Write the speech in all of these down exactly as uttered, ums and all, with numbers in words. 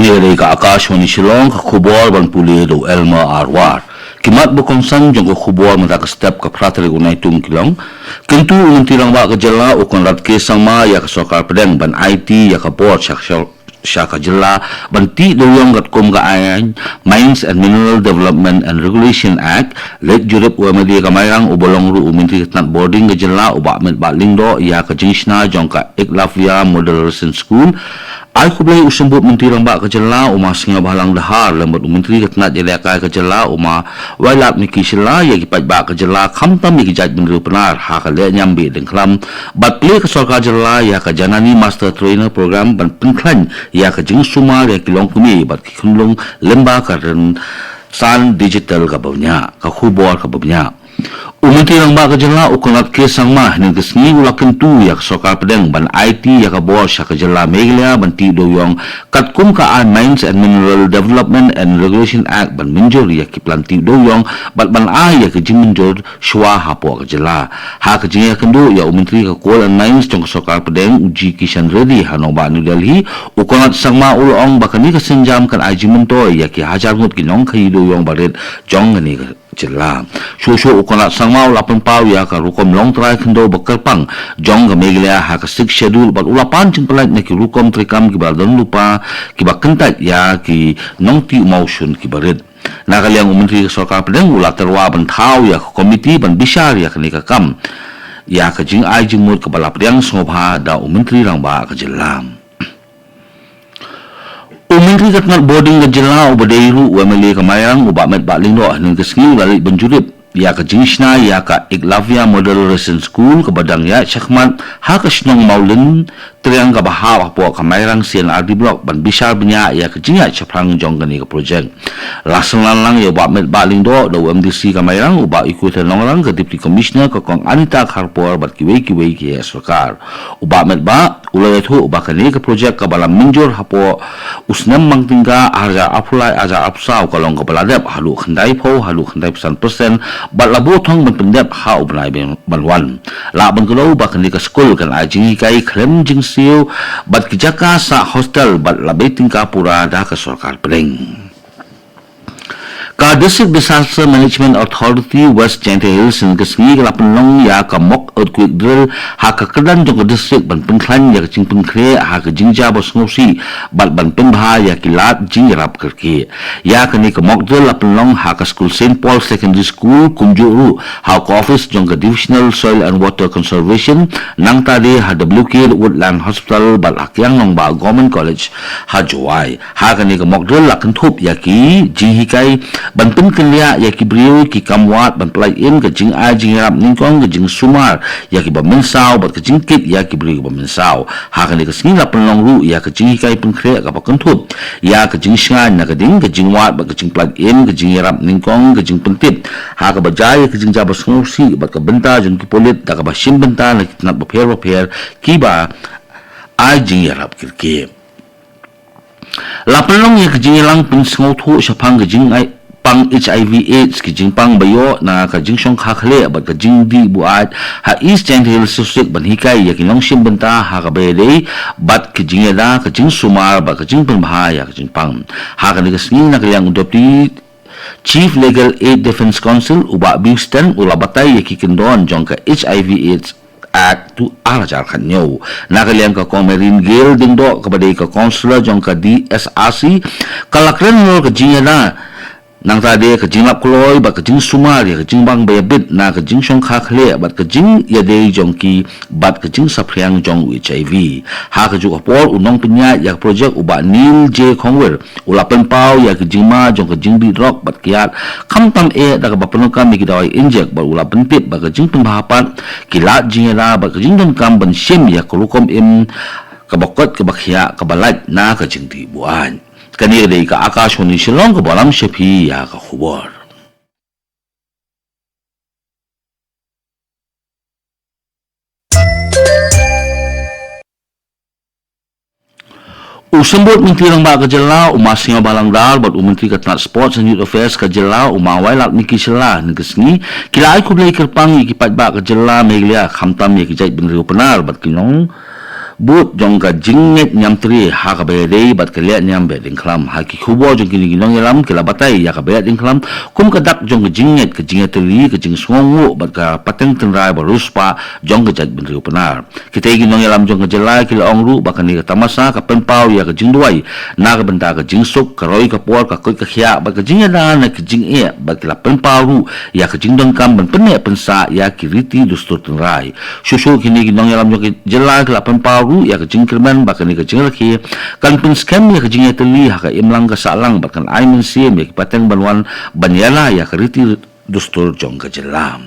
Ïa ka Akashvani Shillong, ka khubor ban pule da u Elmer Arwar. Ki mat ba kongsan jong ka khubor mynta ka step ka phra tarik u Naitung ki long. Kyntu u Myntri Rangbah ka jylla u Conrad K Sangma ïa ka sorkar pdeng ban aiti ïa ka bor sha ka sha ka jylla ban tih dewiong katkum ka aiñ Mines and Mineral Development and Regulation Act. Leit jurip u M L A ka Mairang uba long ruh u Myntri ka tnat bording ka jylla u Bah Metbah Lyngdoh ïa ka jingshna jong ka Eklavya Model Residential School. Ai khublei u Symbud Myntri Rangbah ka jylla u Ma Sniawbhalang Dhar lem bad u Myntri ka tnat ïalehkai ka jylla u Ma Wailadmiki Shylla ïa ki paidbah ka jylla khamtam ïa ki jaitbynriew Pnar ha ka lehniam Bieit Diengkhlam bad plie ka sorkar jylla ïa ka Janani Master Trainer Program ban pynkhlaiñ ïa ka jingsumar ïa ki longkmie bad ki khunlung lyngba ka rynsan digital kaba bniah. Ka khubor kaba bniah. U Myntri Rangbah ka jylla u Conrad K Sangma hynnin ka sngi u la kyntu ïa ka sorkar pdeng ban aiti ïa ka bor sha ka jylla Meghalaya ban tih dewiong katkum ka aiñ Mines and Mineral Development and Regulation Act ban mynjur ïa ki plan tih dewiong bad ban ai ïa ka jingmynjur shuwa hapoh ka jylla. Ha ka jingïakynduh ïa u Myntri ka Coal and Mines jong ka sorkar pdeng u G Kishan Reddy ha nongbah New Delhi, u Conrad Sangma u la ong ba kane ka sienjam kan ai jingmyntoi ïa ki hajar ngut ki nongkhaïi dewiong barit jong kane ka jylla. Shuh shuh u Conrad Sangma u la pynpaw ïa ka rukom longtrai khyndew ba kyrpang jong ka Meghalaya ha ka Sixth Schedule bad u la pan jingpyllait na ki rukom treikam kiba don lypa kiba kyntait ïa ki nongtih mawshun kiba rit. Na ka liang u Myntri ka sorkar pdeng u la tyrwa ban thaw ïa ka komiti ban bishar ïa kane ka kam ïa ka jingai jingmut kaba la pdiang sngewbha da u Myntri Rangbah ka jylla. U Myntri ka tnat bording ka jylla uba dei ruh u M L A ka Mairang u Bah Metbah Lyngdoh hynnin ka sngi u la leit ban jurip ïa ka jingshna ïa ka Eklavya Model Residential School kaba dang ïaid shakhmat ha ka shnong Mawlin Triang kaba hap hapoh ka Mairang C and R D Block ban bishar bniah ïa ka jingïaid shaphrang jong kane ka projek. La synran lang ïa u Bah Metbah Lyngdoh da u M D C ka Mairang u Bah Equator Nongrang, ka Deputy Commissioner ka Kong Anita Kharpor bad kiwei kiwei ki heh sorkar. U Bah Metbah u la ïathuh ba kane ka projek kaba la mynjur hapoh u snem mang tyngka arhajar arphew lai arhajar arphew saw ka long kaba la dep haduh khyndaiphew haduh khyndaiphew san persen bad la buh thong ban pyndep ha u bnai ban wan. Lah ban kdew ba kane ka skul kan ai jinghikai khlem jingsiew bad ki jaka sah hostel bad la bei tyngka pura da ka sorkar pdeng. Ka District Disaster Management Authority West Jaintia Hills hynnin ka sngi ka la pynlong ïa ka mock earthquake drill ha ka kyrdan jong ka district ban pynkhlaiñ ïa ka jingpynkhreh ha ka jingjia ba sngewsih bad ban pynbha ïa ki lad jingïarap kyrkieh. Ïa kane ka mock drill la pynlong ha ka skul Saint Paul Secondary School kumjuh ruh ha ka office jong ka Divisional Soil and Water Conservation, nangta de ha W K Woodland Hospital bad ha Kiang Nangbah Government College ha Jowai. Ha kane ka mock drill la kynthup ïa ki jinghikai ban pynkynriah ïa ki briew, ki kam wad ban pyllait im, ka jingai jingïarap nyngkong, ka jingsumar ïa kiba mynsaw bad ka jingkit ïa ki briew kiba mynsaw. Ha kane ka sngi la pynlong ruh ïa ka jinghikai pynkhreh kaba kynthup ïa ka jingshngaiñ na ka ding, ka jingwad bad ka jingpyllait im, ka jingïarap nyngkong, ka jingpyntip ha kaba jia ïa ka jingjia ba sngewsih bad ka bynta jong ki pulit da kaba shim bynta na ki tnat bapher bapher kiba ai jingïarap kyrkieh. La pynlong ïa ka jingïalang pynsngewthuh shaphang ka jingpang H I V AIDS, ki jingpang ba ïoh na ka jingshongkha khlieh bad ka jingdih buaid ha East Jaintia Hills District ban hikai ïa ki nongshim bynta ha kaba ïadei bad ka jingïada, ka jingsumar bad ka jingpynbha ïa ka jingpang. Ha kane ka sngi na ka liang u Deputy Chief Legal Aid Defence Counsel u Bah Bill Sten u la batai ïa ki kyndon jong ka H I V AIDS Act tu arhajar khatñiew. Na ka liang ka Kong Marine Gail Diengdoh kaba dei ka Counsellor jong ka D S R C ka la kren halor ka jingïada, nangta de ka jinglap kloi bad ka jingsumar ïa ka jingbang ba ïabit na ka jingshongkha khlieh bad ka jingïadei jong ki bad ka jingsaphriang jong u H I V. Ha kajuh ka por u nongpynïaid ïa ka projek u Bah Neil J Khongwir u la pynpaw ïa ka jingma jong ka jingdih drok bad kiad khamtam eh da kaba pyndonkam ïa ki dawai injek bad u la pyntip ba ka jingpynbha pat ki lad jingïada bad ka jingdonkam ban shim ïa ka rukom im kaba koit kaba khiah kaba lait na ka jingdih buaid. Kane ka dei ka Akashvani Shillong kaba lam sha phi ïa ka khubor. U Symbud Myntri Rangbah ka jylla u Ma Sniawbhalang Dhar bad u Myntri ka tnat Sports and Youth Affairs ka jylla u Ma Wailadmiki Shylla hynnin ka sngi ki la ai khublei kyrpang ïa ki paidbah ka jylla Meghalaya khamtam ïa ki jaitbynriew Pnar bad ki nong bud jong ka jingngeit niamtre ha kaba ïadei bad ka lehniam behdeiñkhlam. Ha ki khubor jong kine ki nongïalam ki la batai ïa ka behdeiñkhlam kum ka dak jong ka jingngeit, ka jingïatylli, ka jingsngewnguh bad ka pateng tynrai ba riewspah jong ka jaitbynriew Pnar. Kitei ki nongïalam jong ka jylla ki la ong ruh ba kane ka tamasa ka pynpaw ïa ka jingduwai na ka bynta ka jingsuk, ka roi ka por, ka koit ka khiah bad ka jingïada na ki jingeh, bad ki la pynpaw ruh ïa ka jingdonkam ban pynneh pynsah ïa ki riti dustur tynrai. Shuh shuh kine ki nongïalam jong ka jylla ki la pynpaw ruh ïa ka jingkyrmen ba kane ka jingrakhe kan pynskhem ïa ka jingïatylli ha ka imlang ka sahlang bad kan ai mynsiem ïa ki pateng ban wan ban ïada ïa ka riti dustur jong ka jylla.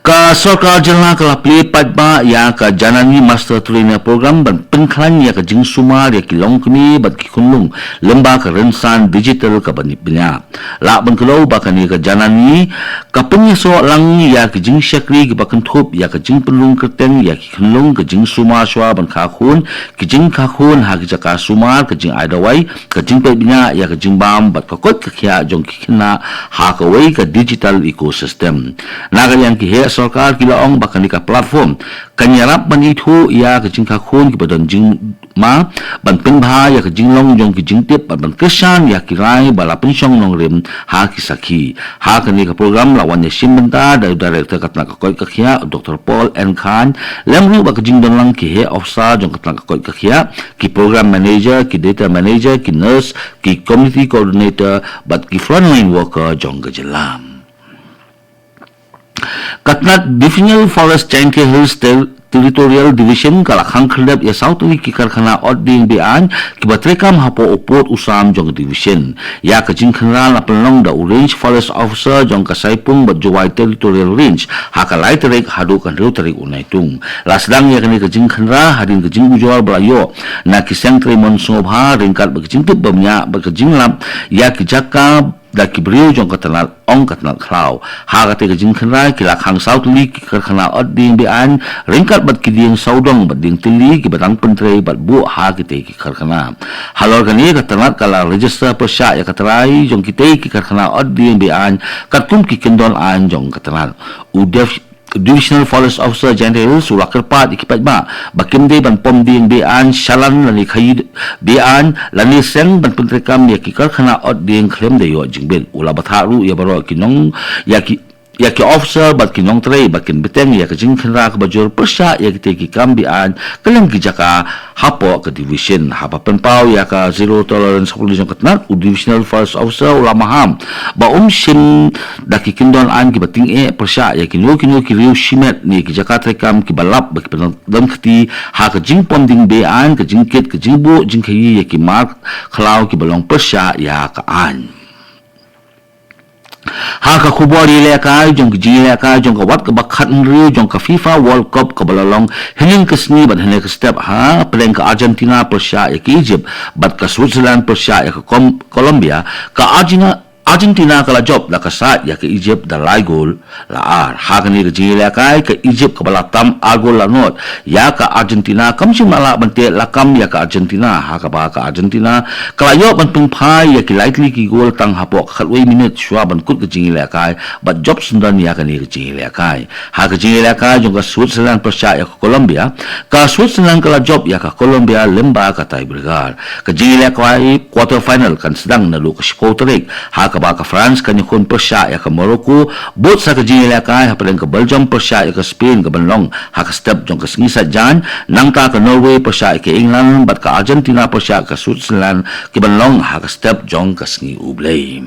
Ka sorkar jylla ka la plie paidbah ïa ka Janani Master Trainer Program ban pynkhlaiñ ïa ka jingsumar ïa ki longkmie bad ki khunlung lyngba ka rynsan digital kaba bniah. Lah ban kdew ba kane ka Janani ka pynïasoh lang ïa ki jingshakri kiba kynthup ïa ka jingpynrung kyrteng ïa ki khunlung, ka jingsumar shuwa ban kha khun, ki jingkha khun ha ki jaka sumar, ka jingai dawai, ka jingpeit bniah ïa ka jingbam bad ka koit ka khiah jong ki khynnah ha kawei ka digital ecosystem. Na ka liang ki heh sorkar ki la ong ba kane ka platform kan ïarap ban ithuh ïa ka jingkha khun kiba don jingma ban pynbha ïa ka jinglong jong ki jingtip bad ban kyrshan ïa ki rai ba la pynshong nongrim ha ki sakhi. Ha kane ka program la wan ïashim bynta da u Director ka tnat ka koit ka khiah, Doctor Paul N Khan, lem ruh bad ka jingdonlang ki heh officer jong ka tnat ka koit ka khiah, ki program manager, ki data manager, ki nurse, ki community coordinator bad ki frontline worker jong ka jylla. Ka tnat Divisional Forest Jaintia Hills Ter-, Territorial Division ka la khang khyrdep ïa saw tylli ki karkhana ot dieng be-aiñ kiba treikam hapoh u pud u sam jong ka division. Ïa ka jingkhynra la pynlong da u Range Forest Officer jong ka Saipung bad Jowai Territorial Range ha ka lai tarik haduh ka hynriew tarik u Naitung. La sdang ïa kane ka jingkhynra hadien ka jingujor ba la ïoh na ki seng trei mon sngewbha ryngkat bad ka jingtip bymïah bad ka jinglap ïa ki jaka da ki briew jong ka tnat, ong ka tnat khlaw. Ha katei ka jingkhynra ki la khang saw tylli ki karkhana ot dieng be-aiñ ryngkat bad ki dieng sawdong bad dieng tylli kiba dang pyntrei bad buh ha kitei ki karkhana. Halor kane ka tnat ka la register pyrshah ïa ka trai jong kitei ki karkhana ot dieng be-aiñ katkum ki kyndon aiñ jong ka tnat. U Def-, Divisional Forest Officer Jaintia Hills u la kyrpad ïa ki paidbah ba kim dei ban pom dieng be-aiñ shalan lane khaïi be-aiñ lane seng ban pyntreikam ïa ki karkhana ot dieng khlem da ïoh jingbit. U la batai ruh ïa baroh ki nong ïa ki ïa ki officer bad ki nongtrei ba kin bteng ïa ka jingkhynra kaba jur pyrshah ïa kitei ki kam be-aiñ kylleng ki jaka hapoh ka division. Haba pynpaw ïa ka zero tolerance policy jong ka tnat, u Divisional Forest Officer u la maham ba um shim da ki kyndon aiñ kiba tyngeh pyrshah ïa kino kino ki riew shimet ne ki jaka treikam kiba lap ba kiba dang kti ha ka jingpom dieng be-aiñ, ka jingkit, ka jingbuh jingkhaïi ïa ki mar khlaw kiba long pyrshah ïa ka aiñ. Ha ka khubor ïalehkai jong ka jingïalehkai jong ka wat kaba khathynriew jong ka FIFA World Cup kaba la long hynnin ka sngi bad hynnin ka step, ha pdeng ka Argentina pyrshah ïa ka Egypt bad ka Switzerland pyrshah ïa ka Kom-, Colombia, ka Argentina, Argentina ka la jop da ka sait ïa ka Egypt da lai gol la ar. Ha kane ka jingïalehkai ka Egypt kaba la tam ar gol la nod ïa ka Argentina kam shym la lah ban teh lakam ïa ka Argentina, ha kaba ka Argentina ka la ïoh ban pynphai ïa ki lai tylli ki gol tang hapoh ka khatwei minit shuwa ban kut ka jingïalehkai bad jop syndon ïa kane ka jingïalehkai. Ha ka jingïalehkai jong ka Switzerland pyrshah ïa ka Colombia, ka Switzerland ka la jop ïa ka Colombia lyngba ka tiebreaker. Ka jingïalehkai quarter final kan sdang naduh ka shiphew tarik, ha kaba ka France kan ïakhun pyrshah ïa ka Morocco, bud sa ka jingïalehkai hapdeng ka Belgium pyrshah ïa ka Spain kaban long ha ka step jong ka sngi Saitjaiñ, nangta ka Norway pyrshah ïa ka England bad ka Argentina pyrshah ïa ka Switzerland kiban long ha ka step jong ka sngi U Blei.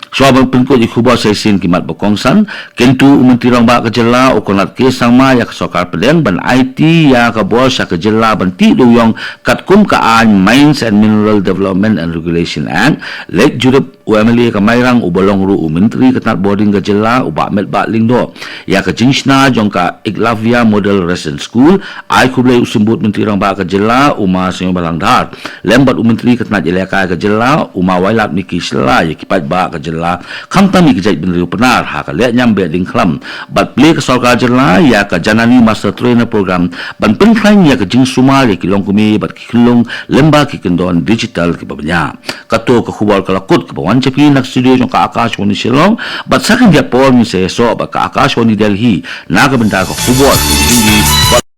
Shuwa ban pynkut ïa ki khubor sa shisien ki mat ba kongsan, kyntu u Myntri Rangbah ka jylla u Conrad K Sangma ïa ka sorkar pdeng ban aiti ïa ka bor sha ka jylla ban tih dewïong katkum ka aiñ Mines and Mineral Development and Regulation Act. Leit jurip u M L A ka Mairang uba long ruh u Myntri ka tnat bording ka jylla, u Bah Metbah Lyngdoh, ïa ka jingshna jong ka Eklavya Model Residential School. Ai khublei u Symbud Myntri Rangbah ka jylla u Ma Sniawbhalang Dhar lem bad u Myntri ka tnat ïalehkai ka jylla u Ma Wailadmiki Shylla ïa ki paidbah ka jylla, khamtam ïa ki jaitbynriew Pnar ha ka lehniam behdeiñkhlam bad plie ka sorkar jylla ïa ka Janani Master Trainer Program ban pynkhlaiñ ïa ka jingsumar ïa ki longkmie bad ki khunlung lyngba ki kyndon digital kiba bniah. Kato ka khubor ka la kut kaba wan Chapi na studio jong ka Akashvani Shillong, bad sa khyndiat por ngin sa ïasoh bad ka Akashvani Delhi na ka bynta ka khubor Hindi.